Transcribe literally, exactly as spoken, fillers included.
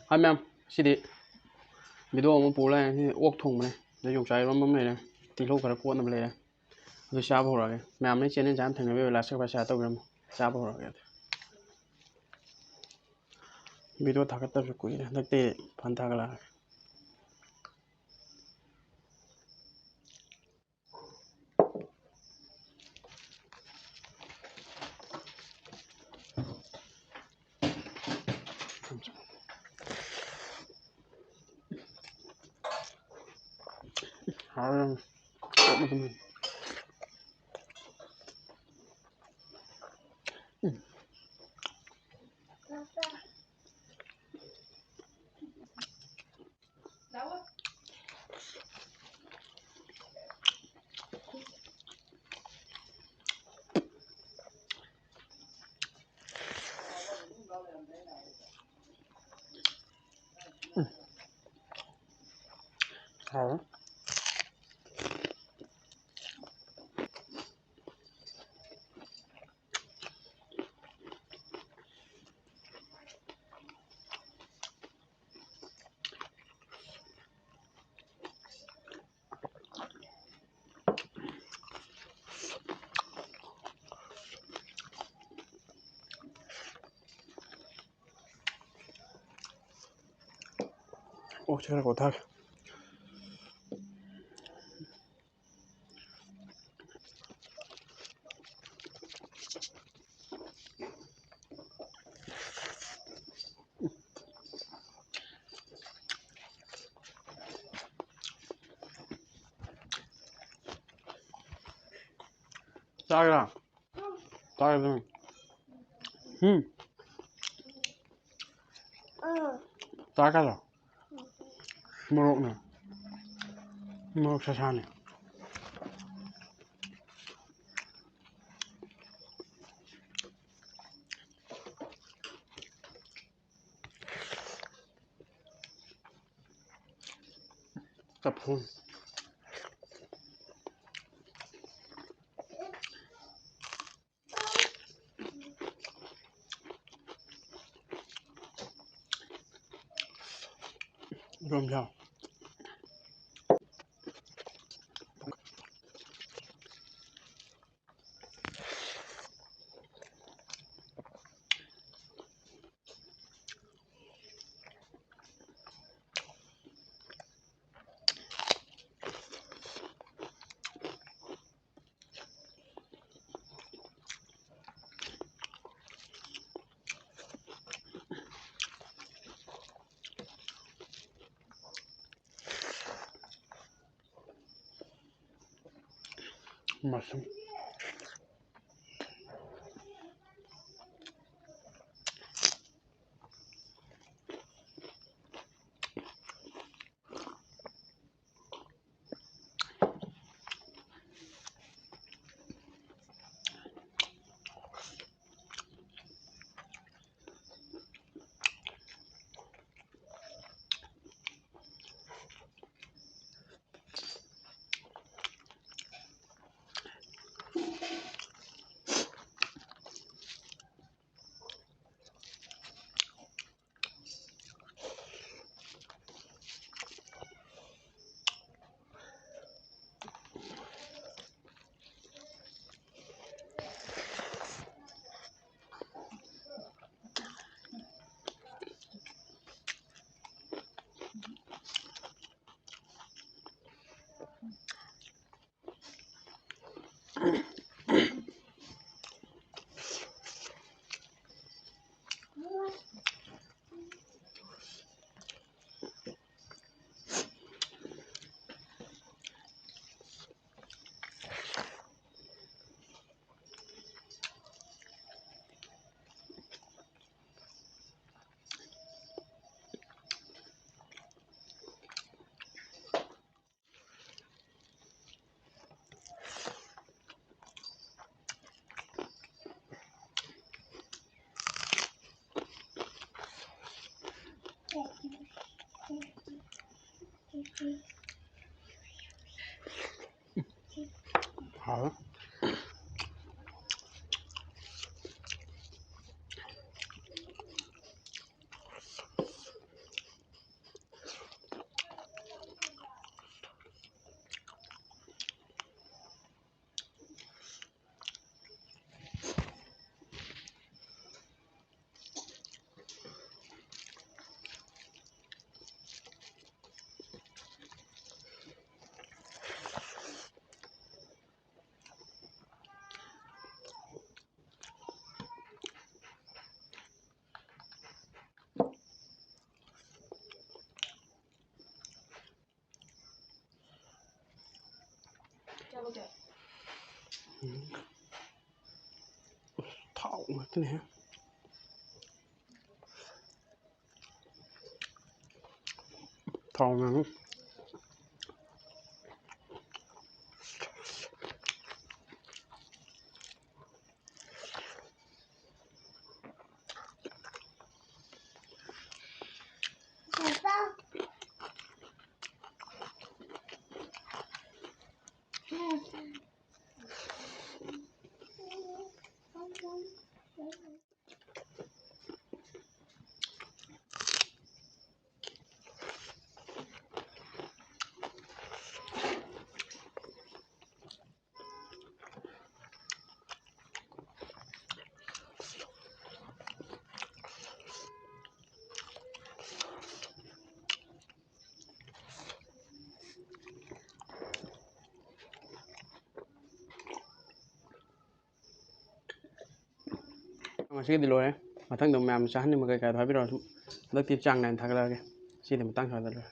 ꯍꯥꯏ ꯃꯌꯥꯝ, ꯁꯤꯗꯤ video ꯑꯃ ꯄꯨꯔ ꯂꯥꯛꯑꯦ꯫ ꯁꯤ ꯑꯣꯛ ꯊꯣꯡꯕꯅꯦ꯫ ꯑꯗꯩ ꯌꯣꯡꯆꯥꯛ ꯏꯔꯣꯝꯕ ꯑꯃ ꯂꯩꯔꯦ꯫ ꯇꯤꯜꯍꯧ ꯈꯔ ꯀꯣꯠꯅꯕ ꯂꯩꯔꯦ꯫ ꯑꯗꯨ ꯆꯥꯕ ꯍꯧꯔꯛꯑꯒꯦ꯫ ꯃꯌꯥꯝꯅ channel ꯆꯥꯅ ꯊꯦꯡꯅꯕꯤꯌꯨ, like, subscribe share ꯇꯧꯕꯤꯔꯝꯃꯨ꯫ ꯆꯥꯕ ꯍꯧꯔꯛꯑꯒꯦ꯫ Video ꯊꯥꯒꯠꯇꯕꯁꯨ ꯀꯨꯏꯔꯦ꯫ ꯍꯟꯗꯛꯇꯤ ꯐꯖꯅ ꯊꯥꯒꯠꯂꯛꯑꯒꯦ꯫ ꯍꯥꯎꯋꯦ꯫ ꯑꯣꯛꯁꯦ ꯈꯔ ꯀꯣꯊꯒꯦ꯫ ꯆꯥꯒꯦꯔꯥ? ꯆꯥꯒꯦ ꯑꯗꯨꯝ꯫ ꯎꯝ꯫ ꯆꯥꯒꯗ꯭ꯔꯣ? ꯃꯣꯔꯣꯛꯅꯦ꯫ ꯃꯣꯔꯣꯛ ꯁꯥꯁꯥꯅꯦ꯫ ꯆꯐꯨ꯫ ꯏꯔꯣꯝꯁꯦ꯫ ꯃꯁꯨꯝ꯫ ꯍꯥꯎꯋꯦ꯫ ꯉꯥꯛꯇꯅꯦꯍꯦ꯫ ꯊꯥꯎ ꯉꯥꯡꯉꯨ꯫ ꯉꯁꯤꯒꯤꯗꯤ ꯂꯣꯏꯔꯦ꯫ ꯃꯊꯪꯗ ꯃꯌꯥꯝ ꯆꯥꯍꯟꯅꯤꯡꯕ ꯀꯩꯀꯥꯗꯣ ꯍꯥꯏꯕꯤꯔꯛꯑꯣ꯫ ꯁꯨꯝ ꯍꯟꯗꯛꯇꯤ ꯆꯥꯡ ꯅꯥꯏꯅ ꯊꯥꯒꯠꯂꯛꯑꯒꯦ꯫ ꯁꯤꯗꯤ ꯃꯇꯥꯡ ꯁ꯭ꯋꯥꯏꯗ ꯂꯣꯏꯔꯦ꯫